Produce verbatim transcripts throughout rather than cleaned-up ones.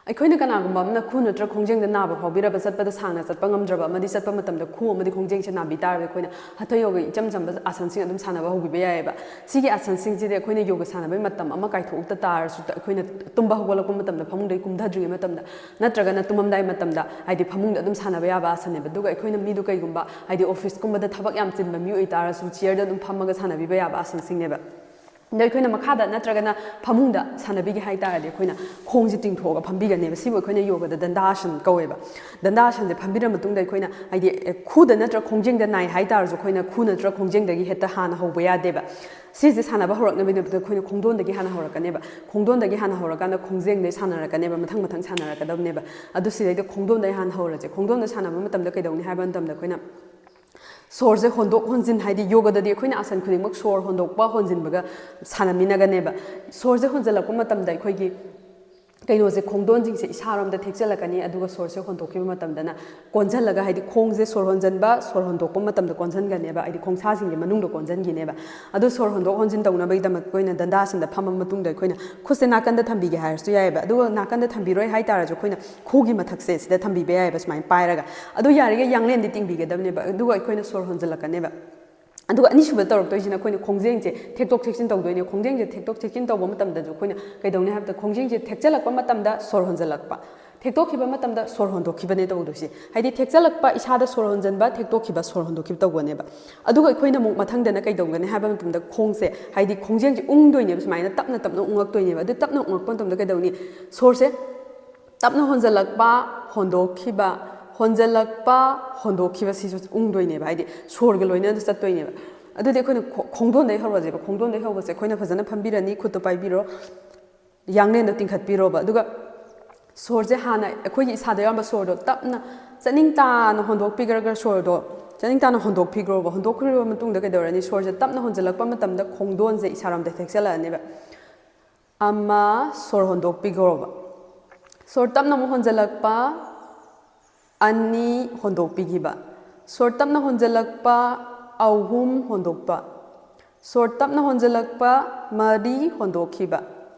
ꯑꯩꯈꯣꯏꯅ ꯀꯅꯥꯒꯨꯝꯕ ꯑꯃꯅ ꯈꯨ ꯅꯠꯇ꯭ꯔꯒ ꯈꯣꯡꯖꯦꯡꯗ ꯅꯥꯕ ꯐꯥꯎꯕꯤꯔꯕ, ꯆꯠꯄꯗ ꯁꯥꯡꯅ ꯆꯠꯄ ꯉꯝꯗ꯭ꯔꯕ ꯑꯃꯗꯤ ꯆꯠꯄ ꯃꯇꯝꯗ ꯈꯨ ꯑꯃꯗꯤ ꯈꯣꯡꯖꯦꯡꯁꯦ ꯅꯥꯕꯤ ꯇꯥꯔꯒꯗꯤ ꯑꯩꯈꯣꯏꯅ ꯍꯊ ꯌꯣꯒ ꯏꯆꯝ ꯆꯝꯕ ꯑꯥꯁꯟꯁꯤꯡ ꯑꯗꯨꯝ ꯁꯥꯟꯅꯕ ꯍꯧꯕꯤꯕ ꯌꯥꯏꯑꯕ꯫ ꯁꯤꯒꯤ ꯑꯥꯁꯟꯁꯤꯡꯁꯤꯗꯤ ꯑꯩꯈꯣꯏꯅ ꯌꯣꯒ ꯁꯥꯟꯅꯕꯒꯤ ꯃꯇꯝ ꯑꯃ ꯀꯥꯏꯊꯣꯛꯇ ꯇꯥꯔꯁꯨ, ꯑꯩꯈꯣꯏꯅ ꯇꯨꯝꯕ ꯍꯧꯒꯠꯂꯛꯄ ꯃꯇꯝꯗ, ꯐꯃꯨꯡꯗꯒꯤ ꯀꯨꯝꯊꯗ꯭ꯔꯤꯉꯩ ꯃꯇꯝꯗ ꯅꯠꯇ꯭ꯔꯒꯅ ꯇꯨꯝꯃꯝꯗꯥꯏ ꯃꯇꯝꯗ ꯍꯥꯏꯗꯤ ꯐꯃꯨꯡꯗ ꯑꯗꯨꯝ ꯁꯥꯟꯅꯕ ꯌꯥꯕ ꯑꯥꯁꯟꯅꯦꯕ꯫ ꯑꯗꯨꯒ ꯑꯩꯈꯣꯏꯅ ꯃꯤꯗꯨ ꯀꯩꯒꯨꯝꯕ ꯍꯥꯏꯗꯤ ꯑꯣꯐꯤꯁꯀꯨꯝꯕꯗ ꯊꯕꯛ ꯌꯥꯝ ꯆꯤꯟꯕ ꯃꯤ ꯑꯣꯏꯇꯥꯔꯁꯨ ꯆꯤꯌꯔꯗ ꯑꯗꯨꯝ ꯐꯝꯃꯒ ꯁꯥꯟꯅꯕꯤꯕ ꯌꯥꯕ ꯑꯥꯁꯟꯁꯤꯡꯅꯦꯕ꯫ ꯑꯗꯣ ꯑꯩꯈꯣꯏꯅ ꯃꯈꯥꯗ ꯅꯠꯇ꯭ꯔꯒꯅ ꯐꯃꯨꯡꯗ ꯁꯥꯟꯅꯕꯤꯒꯦ ꯍꯥꯏ ꯇꯥꯔꯗꯤ ꯑꯩꯈꯣꯏꯅ ꯈꯣꯡꯁꯦ ꯇꯤꯡꯊꯣꯛꯑꯒ ꯐꯝꯕꯤꯒꯅꯦꯕ꯫ ꯁꯤꯕꯨ ꯑꯩꯈꯣꯏꯅ ꯌꯣꯒꯗ ꯗꯟꯗꯥꯁꯟ ꯀꯧꯋꯦꯕ꯫ ꯗꯟꯗꯥꯁꯟꯁꯦ ꯐꯝꯕꯤꯔ ꯃꯇꯨꯡꯗ ꯑꯩꯈꯣꯏꯅ ꯍꯥꯏꯗꯤ, ꯑꯦ, ꯈꯨꯗ ꯅꯠꯇ꯭ꯔ ꯈꯣꯡꯖꯦꯡꯗ ꯅꯥꯏ ꯍꯥꯏ ꯇꯥꯔꯁꯨ ꯑꯩꯈꯣꯏꯅ ꯈꯨ ꯅꯠꯇ꯭ꯔ ꯈꯣꯡꯖꯦꯡꯗꯒꯤ ꯍꯦꯛꯇ ꯍꯥꯟꯅ ꯍꯧꯕ ꯌꯥꯗꯦꯕ꯫ ꯁꯤꯁꯦ ꯁꯥꯟꯅꯕ ꯍꯧꯔꯛꯅꯕꯒꯤꯗꯃꯛꯇ ꯑꯩꯈꯣꯏꯅ ꯈꯣꯡꯗꯣꯟꯗꯒꯤ ꯍꯥꯟꯅ ꯍꯧꯔꯛꯀꯅꯦꯕ꯫ ꯈꯣꯡꯗꯣꯟꯗꯒꯤ ꯍꯥꯟꯅ ꯍꯧꯔꯀꯥꯟꯗ ꯈꯣꯡꯖꯦꯡꯗꯩ ꯁꯥꯟꯅꯔꯛꯀꯅꯦꯕ, ꯃꯊꯪ ꯃꯊꯪ ꯁꯥꯟꯅꯔꯛꯀꯗꯕꯅꯦꯕ꯫ ꯑꯗꯨ ꯁꯤꯗꯩꯗ ꯈꯣꯡꯗꯣꯟꯗꯩ ꯍꯥꯟꯅ ꯍꯧꯔꯁꯦ꯫ ꯈꯣꯡꯗꯣꯟꯗ ꯁꯥꯟꯅꯕ ꯃꯇꯝꯗ ꯀꯩꯗꯧꯅꯤ ꯍꯥꯏꯕ ꯃꯇꯝꯗ ꯑꯩꯈꯣꯏꯅ ꯁꯣꯔꯁꯦ ꯍꯣꯟꯗꯣꯛ ꯍꯣꯟꯖꯤꯟ, ꯍꯥꯏꯗꯤ ꯌꯣꯒꯗꯗꯤ ꯑꯩꯈꯣꯏꯅ ꯑꯥꯁꯟ ꯈꯨꯗꯤꯡꯃꯛ ꯁꯣꯔ ꯍꯣꯟꯗꯣꯛꯄ ꯍꯣꯟꯖꯤꯟꯕꯒ ꯁꯥꯟꯅꯃꯤꯟꯅꯒꯅꯦꯕ꯫ ꯁꯣꯔꯁꯦ ꯍꯣꯟꯖꯜꯂꯛꯄ ꯃꯇꯝꯗ ꯑꯩꯈꯣꯏꯒꯤ ꯀꯩꯅꯣꯁꯦ, ꯈꯣꯡꯗꯣꯟꯁꯤꯡꯁꯦ ꯏꯁꯥꯔꯣꯝꯗ ꯊꯦꯛꯆꯜꯂꯛꯀꯅꯤ, ꯑꯗꯨꯒ ꯁꯣꯔꯁꯦ ꯍꯣꯟꯗꯣꯛꯈꯤꯕ ꯃꯇꯝꯗꯅ ꯀꯣꯟꯁꯤꯜꯂꯒ, ꯍꯥꯏꯗꯤ ꯈꯣꯡꯁꯦ ꯁꯣꯔ ꯍꯣꯟꯖꯟꯕ, ꯁꯣꯔ ꯍꯣꯟꯗꯣꯛꯄ ꯃꯇꯝꯗ ꯀꯣꯟꯁꯤꯟꯒꯅꯦꯕ, ꯍꯥꯏꯗꯤ ꯈꯣꯡꯁꯥꯁꯤꯡꯁꯦ ꯃꯅꯨꯡꯗ ꯀꯣꯟꯁꯤꯟꯈꯤꯅꯦꯕ꯫ ꯑꯗꯨ ꯁꯣꯔ ꯍꯣꯟꯗꯣꯛ ꯍꯣꯟꯖꯤꯟ ꯇꯧꯅꯕꯒꯤꯗꯃꯛ ꯑꯩꯈꯣꯏꯅ ꯗꯟꯗꯥꯁꯟꯗ ꯐꯝꯃ ꯃꯇꯨꯡꯗ ꯑꯩꯈꯣꯏꯅ ꯈꯨꯠꯁꯦ ꯅꯥꯀꯟꯗ ꯊꯝꯕꯤꯒꯦ ꯍꯥꯏꯔꯁꯨ ꯌꯥꯏꯑꯕ꯫ ꯑꯗꯨꯒ ꯅꯥꯀꯟꯗ ꯊꯝꯕꯤꯔꯣꯏ ꯍꯥꯏꯇꯥꯔꯁꯨ ꯑꯩꯈꯣꯏꯅ ꯈꯨꯒꯤ ꯃꯊꯛꯁꯦ ꯁꯤꯗ ꯊꯝꯕꯤꯕ ꯌꯥꯏꯑꯕ, ꯁꯨꯃꯥꯏꯅ ꯄꯥꯏꯔꯒ꯫ ꯑꯗꯨ ꯌꯥꯔꯤꯈꯩ ꯌꯥꯡꯂꯦꯟꯗꯤ ꯇꯤꯡꯕꯤꯒꯗꯕꯅꯦꯕ, ꯑꯗꯨꯒ ꯑꯩꯈꯣꯏꯅ ꯁꯣꯔ ꯍꯣꯟꯖꯜꯂꯛꯀꯅꯦꯕ꯫ ꯑꯗꯨꯒ ꯑꯅꯤꯁꯨꯕ ꯇꯧꯔꯛꯇꯣꯏꯁꯤꯅ ꯑꯩꯈꯣꯏꯅ ꯈꯣꯡꯖꯦꯡꯁꯦ ꯊꯦꯛꯇꯣꯛ ꯊꯦꯛꯆꯤꯟ ꯇꯧꯗꯣꯏꯅꯦ꯫ ꯈꯣꯡꯖꯦꯡꯁꯦ ꯊꯦꯛꯇꯣꯛ ꯊꯦꯛꯆꯤꯟ ꯇꯧꯕ ꯃꯇꯝꯗꯁꯨ ꯑꯩꯈꯣꯏꯅ ꯀꯩꯗꯧꯅꯤ ꯍꯥꯏꯕꯗ, ꯈꯣꯡꯖꯦꯡꯁꯦ ꯊꯦꯛꯆꯜꯂꯛꯄ ꯃꯇꯝꯗ ꯁꯣꯔ ꯍꯣꯟꯖꯜꯂꯛꯄ, ꯊꯦꯛꯇꯣꯛꯈꯤꯕ ꯃꯇꯝꯗ ꯁꯣꯔ ꯍꯣꯟꯗꯣꯛꯈꯤꯕꯅꯦ ꯇꯧꯗꯣꯏꯁꯦ꯫ ꯍꯥꯏꯗꯤ ꯊꯦꯛꯆꯜꯂꯛꯄ, ꯏꯁꯥꯗ ꯁꯣꯔ ꯍꯣꯟꯖꯟꯕ, ꯊꯦꯛꯇꯣꯛꯈꯤꯕ, ꯁꯣꯔ ꯍꯣꯟꯗꯣꯛꯈꯤꯕ ꯇꯧꯕꯅꯦꯕ꯫ ꯑꯗꯨꯒ ꯑꯩꯈꯣꯏꯅ ꯑꯃꯨꯛ ꯃꯊꯪꯗꯅ ꯀꯩꯗꯧꯒꯅꯤ ꯍꯥꯏꯕ ꯃꯇꯝꯗ, ꯈꯣꯡꯁꯦ, ꯍꯥꯏꯗꯤ ꯈꯣꯡꯖꯦꯡꯁꯦ ꯎꯪꯗꯣꯏꯅꯦꯕ, ꯁꯨꯃꯥꯏꯅ ꯇꯞꯅ ꯇꯞꯅ ꯎꯪꯉꯛꯇꯣꯏꯅꯦꯕ꯫ ꯑꯗꯨ ꯇꯞꯅ ꯎꯪꯉꯛꯄ ꯃꯇꯝꯗ ꯀꯩꯗꯧꯅꯤ? ꯁꯣꯔꯁꯦ ꯇꯞꯅ ꯍꯣꯟꯖꯜꯂꯛꯄ, ꯍꯣꯟꯗꯣꯛꯈꯤꯕ, ꯍꯣꯟꯖꯜꯂꯛꯄ, ꯍꯣꯟꯗꯣꯛꯈꯤꯕ, ꯁꯤꯁꯨ ꯎꯪꯗꯣꯏꯅꯦꯕ, ꯍꯥꯏꯗꯤ ꯁꯣꯔꯒ ꯂꯣꯏꯅꯅ ꯆꯠꯇꯣꯏꯅꯦꯕ꯫ ꯑꯗꯨꯗꯤ ꯑꯩꯈꯣꯏꯅ ꯈꯣ-, ꯈꯣꯡꯗꯣꯟꯗꯩ ꯍꯧꯔꯁꯦꯕ꯫ ꯈꯣꯡꯗꯣꯟꯗꯩ ꯍꯧꯕꯁꯦ ꯑꯩꯈꯣꯏꯅ ꯐꯖꯅ ꯐꯝꯕꯤꯔꯅꯤ, ꯈꯨꯠꯇꯣ ꯄꯥꯏꯕꯤꯔꯣ, ꯌꯥꯡꯂꯦꯟꯗꯣ ꯇꯤꯡꯈꯠꯄꯤꯔꯣꯕ꯫ ꯑꯗꯨꯒ ꯁꯣꯔꯁꯦ ꯍꯥꯟꯅ ꯑꯩꯈꯣꯏꯒꯤ ꯏꯁꯥꯗ ꯌꯥꯎꯔꯝꯕ ꯁꯣꯔꯗꯣ ꯇꯞꯅ ꯆꯅꯤꯡ ꯇꯥꯅ ꯍꯣꯟꯗꯣꯛꯄꯤꯈ꯭ꯔꯒ, ꯁꯣꯔꯗꯣ ꯆꯅꯤꯡ ꯇꯥꯅ ꯍꯣꯟꯗꯣꯛꯄꯤꯈ꯭ꯔꯣꯕ꯫ ꯍꯣꯟꯗꯣꯛꯈ꯭ꯔꯕ ꯃꯇꯨꯡꯗ ꯀꯩꯗꯧꯔꯅꯤ? ꯁꯣꯔꯁꯦ ꯇꯞꯅ ꯍꯣꯟꯖꯜꯂꯛꯄ ꯃꯇꯝꯗ ꯈꯣꯡꯗꯣꯟꯁꯦ ꯏꯁꯥꯔꯣꯝꯗ ꯊꯦꯛꯆꯜꯂꯛꯑꯅꯦꯕ꯫ ꯑꯃ, ꯁꯣꯔ ꯍꯣꯟꯗꯣꯛꯄꯤꯈ꯭ꯔꯣꯕ꯫ ꯁꯣꯔ ꯇꯞꯅ ꯑꯃꯨꯛ ꯍꯣꯟꯖꯜꯂꯛꯄ, ꯑꯅꯤ, ꯍꯣꯟꯗꯣꯛꯄꯤꯈꯤꯕ꯫ ꯁꯣꯔ ꯇꯞꯅ ꯍꯣꯟꯖꯜꯂꯛꯄ, ꯑꯍꯨꯝ, ꯍꯣꯟꯗꯣꯛꯄ꯫ ꯁꯣꯔ ꯇꯞꯅ ꯍꯣꯟꯖꯜꯂꯛꯄ, ꯃꯔꯤ, ꯍꯣꯟꯗꯣꯛꯈꯤꯕ꯫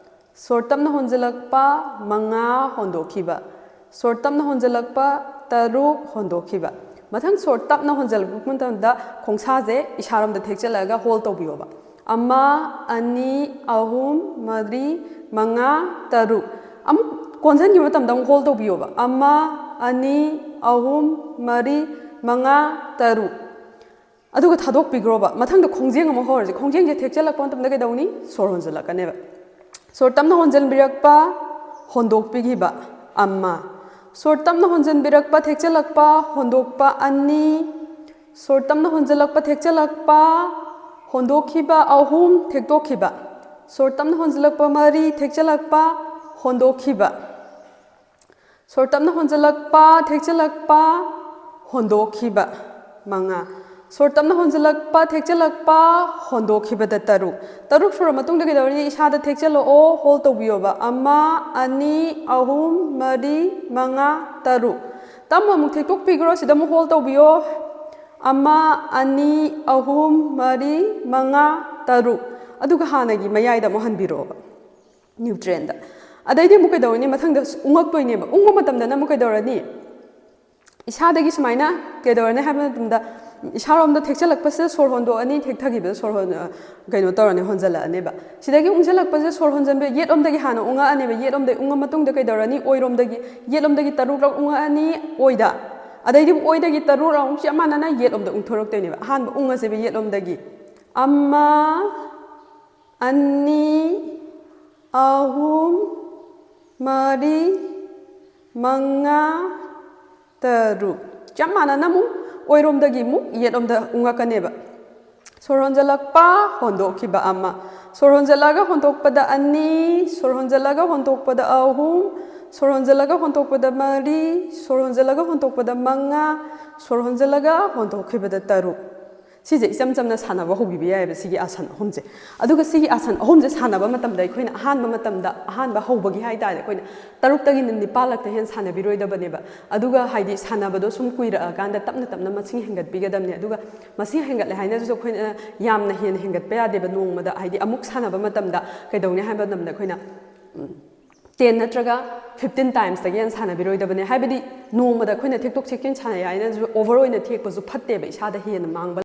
ꯁꯣꯔ ꯇꯞꯅ ꯍꯣꯟꯖꯤꯜꯂꯛꯄ, ꯃꯉꯥ ꯍꯣꯟꯗꯣꯛꯈꯤꯕ꯫ ꯁꯣꯔ ꯇꯞꯅ ꯍꯣꯟꯖꯤꯜꯂꯛꯄ, ꯇꯔꯨꯛ ꯍꯣꯟꯗꯣꯛꯈꯤꯕ꯫ ꯃꯊꯪ ꯁꯣꯔ ꯇꯞꯅ ꯍꯣꯟꯖꯤꯜꯂꯛꯄ ꯃꯇꯝꯗ ꯈꯣꯡꯁꯥꯁꯦ ꯏꯁꯥꯔꯣꯝꯗ ꯊꯦꯛꯆꯜꯂꯒ hold ꯇꯧꯕꯤꯌꯣꯕ꯫ ꯑꯃ, ꯑꯅꯤ, ꯑꯍꯨꯝ, ꯃꯔꯤ, ꯃꯉꯥ, ꯇꯔꯨꯛ꯫ ꯑꯃꯨꯛ ꯀꯣꯟꯁꯤꯟꯈꯤꯕ ꯃꯇꯝꯗ ꯑꯃꯨꯛ hold ꯇꯧꯕꯤꯌꯣꯕ꯫ ꯑꯃ, ꯑꯅꯤ, ꯑꯍꯨꯝ, ꯃꯔꯤ, ꯃꯉꯥ, ꯇꯔꯨꯛ꯫ ꯑꯗꯨꯒ ꯊꯥꯗꯣꯛꯄꯤꯈ꯭ꯔꯣꯕ꯫ ꯃꯊꯪꯗ ꯈꯣꯡꯖꯦꯡ ꯑꯃꯨꯛ ꯍꯧꯔꯁꯦ꯫ ꯈꯣꯡꯖꯦꯡꯁꯦ ꯊꯦꯛꯆꯜꯂꯛꯄ ꯃꯇꯝꯗ ꯀꯩꯗꯧꯅꯤ? ꯁꯣꯔ ꯍꯣꯟꯖꯜꯂꯛꯀꯅꯦꯕ꯫ ꯁꯣꯔ ꯇꯞꯅ ꯍꯣꯟꯖꯟꯕꯤꯔꯛꯄ, ꯍꯣꯟꯗꯣꯛꯄꯤꯈꯤꯕ, ꯑꯃ꯫ ꯁꯣꯔ ꯇꯞꯅ ꯍꯣꯟꯖꯟꯕꯤꯔꯛꯄ, ꯊꯦꯛꯆꯜꯂꯛꯄ, ꯍꯣꯟꯗꯣꯛꯄ, ꯑꯅꯤ꯫ ꯁꯣꯔ ꯇꯞꯅ ꯍꯣꯟꯖꯜꯂꯛꯄ, ꯊꯦꯛꯆꯜꯂꯛꯄ, ꯍꯣꯟꯗꯣꯛꯈꯤꯕ, ꯑꯍꯨꯝ꯫ ꯊꯦꯛꯇꯣꯛꯈꯤꯕ꯫ ꯁꯣꯔ ꯇꯞꯅ ꯍꯣꯟꯖꯜꯂꯛꯄ, ꯃꯔꯤ꯫ ꯊꯦꯛꯆꯜꯂꯛꯄ, ꯍꯣꯟꯗꯣꯛꯈꯤꯕ꯫ ꯁꯣꯔ ꯇꯞꯅ ꯍꯣꯟꯖꯜꯂꯛꯄ, ꯊꯦꯛꯆꯜꯂꯛꯄ, ꯍꯣꯟꯗꯣꯛꯈꯤꯕ, ꯃꯉꯥ꯫ ꯁꯣꯔ ꯇꯞꯅ ꯍꯣꯟꯖꯜꯂꯛꯄ, ꯊꯦꯛꯆꯜꯂꯛꯄ, ꯍꯣꯟꯗꯣꯛꯈꯤꯕꯗ, ꯇꯔꯨꯛ꯫ ꯇꯔꯨꯛ ꯁꯨꯔ ꯃꯇꯨꯡꯗ ꯀꯩꯗꯧꯔꯅꯤ? ꯏꯁꯥꯗ ꯊꯦꯛꯆꯜꯂꯛꯑꯣ, hold ꯇꯧꯕꯤꯌꯣꯕ꯫ ꯑꯃ, ꯑꯅꯤ, ꯑꯍꯨꯝ, ꯃꯔꯤ, ꯃꯉꯥ, ꯇꯔꯨꯛ꯫ ꯇꯞꯅ ꯑꯃꯨꯛ ꯊꯦꯛꯇꯣꯛꯄꯤꯈ꯭ꯔꯣ, ꯁꯤꯗ ꯑꯃꯨꯛ hold ꯇꯧꯕꯤꯌꯣ꯫ ꯑꯃ, ꯑꯅꯤ, ꯑꯍꯨꯝ, ꯃꯔꯤ, ꯃꯉꯥ, ꯇꯔꯨꯛ꯫ ꯑꯗꯨꯒ ꯍꯥꯟꯅꯒꯤ ꯃꯌꯥꯏꯗ ꯑꯃꯨꯛ ꯍꯟꯕꯤꯔꯛꯑꯣꯕ꯫ Neutral ꯗ꯫ ꯑꯗꯩꯗꯤ ꯑꯃꯨꯛ ꯀꯩꯗꯧꯔꯅꯤ? ꯃꯊꯪꯗ ꯎꯪꯉꯛꯇꯣꯏꯅꯦꯕ꯫ ꯎꯪꯕ ꯃꯇꯝꯗꯅ ꯑꯃꯨꯛ ꯀꯩꯗꯧꯔꯅꯤ? ꯏꯁꯥꯗꯒꯤ ꯁꯨꯃꯥꯏꯅ ꯀꯩꯗꯧꯔꯅꯤ ꯍꯥꯏꯕ ꯃꯇꯝꯗ, ꯏꯁꯥꯔꯣꯝꯗ ꯊꯦꯛꯆꯜꯂꯛꯄꯁꯤꯗ ꯁꯣꯔ ꯍꯣꯟꯗꯣꯛꯑꯅꯤ, ꯊꯦꯛꯊꯈꯤꯕꯗ ꯁꯣꯔ ꯍꯣꯟ-, ꯑ, ꯀꯩꯅꯣ ꯇꯧꯔꯅꯤ, ꯍꯣꯟꯖꯜꯂꯛꯑꯅꯦꯕ꯫ ꯁꯤꯗꯒꯤ ꯎꯪꯁꯤꯜꯂꯛꯄꯁꯦ ꯁꯣꯔ ꯍꯣꯟꯖꯟꯕ, ꯌꯦꯠꯂꯣꯝꯗꯒꯤ ꯍꯥꯟꯅ ꯎꯪꯉꯛꯑꯅꯦꯕ꯫ ꯌꯦꯠꯂꯣꯝꯗꯒꯤ ꯎꯪꯉ ꯃꯇꯨꯡꯗ ꯀꯩꯗꯧꯔꯅꯤ? ꯑꯣꯏꯔꯣꯝꯗꯒꯤ, ꯌꯦꯠꯂꯣꯝꯗꯒꯤ ꯇꯔꯨꯛꯂꯛ ꯎꯪꯉꯛꯑꯅꯤ, ꯑꯣꯏꯗ꯫ ꯑꯗꯩꯗꯤ ꯑꯣꯏꯗꯒꯤ ꯇꯔꯨꯛꯂꯛ ꯑꯃꯨꯛ ꯆꯞ ꯃꯥꯟꯅꯅ ꯌꯦꯠꯂꯣꯝꯗ ꯎꯪꯊꯣꯔꯛꯇꯣꯏꯅꯦꯕ꯫ ꯑꯍꯥꯟꯕ ꯎꯪꯉꯁꯦꯕ ꯌꯦꯠꯂꯣꯝꯗꯒꯤ꯫ ꯑꯃ, ꯑꯅꯤ, ꯑꯍꯨꯝ, ꯃꯔꯤ, ꯃꯉꯥ, ꯇꯔꯨꯛ꯫ ꯆꯞ ꯃꯥꯟꯅꯅ ꯑꯃꯨꯛ ꯑꯣꯏꯔꯣꯝꯗꯒꯤ ꯑꯃꯨꯛ ꯌꯦꯠꯂꯣꯝꯗ ꯎꯪꯉꯛꯀꯅꯦꯕ꯫ ꯁꯣꯔ ꯍꯣꯟꯖꯜꯂꯛꯄ, ꯍꯣꯟꯗꯣꯛꯈꯤꯕ, ꯑꯃ꯫ ꯁꯣꯔ ꯍꯣꯟꯖꯜꯂꯒ ꯍꯣꯟꯗꯣꯛꯄꯗ, ꯑꯅꯤ꯫ ꯁꯣꯔ ꯍꯣꯟꯖꯜꯂꯒ ꯍꯣꯟꯗꯣꯛꯄꯗ, ꯑꯍꯨꯝ꯫ ꯁꯣꯔ ꯍꯣꯟꯖꯜꯂꯒ ꯍꯣꯟꯗꯣꯛꯄꯗ, ꯃꯔꯤ꯫ ꯁꯣꯔ ꯍꯣꯟꯖꯜꯂꯒ ꯍꯣꯟꯗꯣꯛꯄꯗ, ꯃꯉꯥ꯫ ꯁꯣꯔ ꯍꯣꯟꯖꯜꯂꯒ ꯍꯣꯟꯗꯣꯛꯈꯤꯕꯗ, ꯇꯔꯨꯛ꯫ ꯁꯤꯁꯦ ꯏꯆꯝ ꯆꯝꯅ ꯁꯥꯟꯅꯕ ꯍꯧꯕꯤꯕ ꯌꯥꯏꯑꯕ, ꯁꯤꯒꯤ ꯑꯥꯁꯟ ꯑꯍꯨꯝꯁꯦ꯫ ꯑꯗꯨꯒ ꯁꯤꯒꯤ ꯑꯥꯁꯟ ꯑꯍꯨꯝꯁꯦ ꯁꯥꯟꯅꯕ ꯃꯇꯝꯗ ꯑꯩꯈꯣꯏꯅ ꯑꯍꯥꯟꯕ ꯃꯇꯝꯗ, ꯑꯍꯥꯟꯕ ꯍꯧꯕꯒꯤ ꯍꯥꯏ ꯇꯥꯔꯦ, ꯑꯩꯈꯣꯏꯅ ꯇꯔꯨꯛꯇꯒꯤꯅ ꯅꯤꯄꯥꯜꯂꯛꯇ ꯍꯦꯟꯅ ꯁꯥꯟꯅꯕꯤꯔꯣꯏꯗꯕꯅꯦꯕ꯫ ꯑꯗꯨꯒ ꯍꯥꯏꯗꯤ ꯁꯥꯟꯅꯕꯗꯣ ꯁꯨꯝ ꯀꯨꯏꯔꯛꯑꯀꯥꯟꯗ ꯇꯞꯅ ꯇꯞꯅ ꯃꯁꯤꯡ ꯍꯦꯟꯒꯠꯄꯤꯒꯗꯕꯅꯦ꯫ ꯑꯗꯨꯒ ꯃꯁꯤꯡ ꯍꯦꯟꯒꯠꯂꯦ ꯍꯥꯏꯅꯁꯨ ꯑꯩꯈꯣꯏꯅ ꯌꯥꯝꯅ ꯍꯦꯟꯅ ꯍꯦꯟꯒꯠꯄ ꯌꯥꯗꯦꯕ꯫ ꯅꯣꯡꯃꯗ ꯍꯥꯏꯗꯤ ꯑꯃꯨꯛ ꯁꯥꯟꯅꯕ ꯃꯇꯝꯗ ꯀꯩꯗꯧꯅꯤ ꯍꯥꯏꯕ ꯃꯇꯝꯗ ꯑꯩꯈꯣꯏꯅ ꯇꯦꯟ ꯅꯠꯇ꯭ꯔꯒ ꯐꯤꯐꯇꯤꯟ ꯇꯥꯏꯝꯁꯇꯒꯤ ꯍꯦꯟꯅ ꯁꯥꯟꯅꯕꯤꯔꯣꯏꯗꯕꯅꯦ꯫ ꯍꯥꯏꯕꯗꯤ ꯅꯣꯡꯃꯗ ꯑꯩꯈꯣꯏꯅ ꯊꯦꯛꯇꯣꯛ ꯊꯦꯛꯆꯤꯟ ꯁꯥꯟꯅꯩ ꯍꯥꯏꯅꯁꯨ ꯑꯣꯚꯔ ꯑꯣꯏꯅ ꯊꯦꯛꯄꯁꯨ ꯐꯠꯇꯦꯕ, ꯏꯁꯥꯗ ꯍꯦꯟꯅ ꯃꯥꯡꯕ